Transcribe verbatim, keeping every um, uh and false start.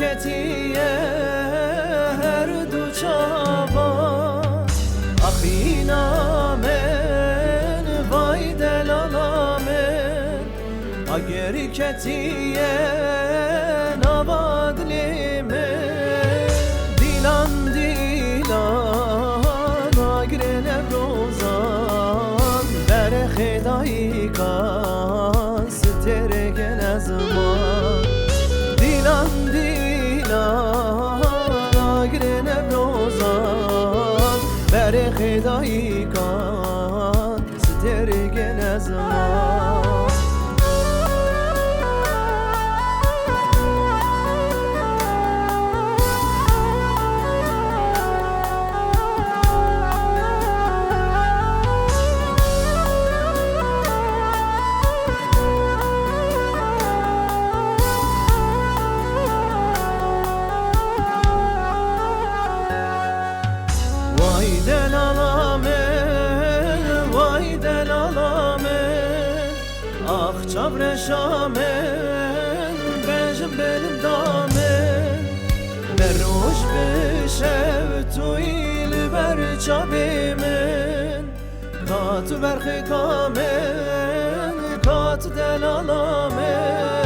Ketiye her du çavan, axîna min, vay delala min. Agir ketiye nava dilê min. Dîlan, dîlan, agirê Newrozan, berê xêdayîkan, stêrê gene ziman. Dîlan, dîlan, agirê Newrozan, berê xêdayîkan, stêrê gene ziman. Vay delala min, vay delala min. Ax çavreşa min, bejim belinda min. Be roj be şev tu yî li ber çavê min. Ka tu berxêka min, ka tu delala min.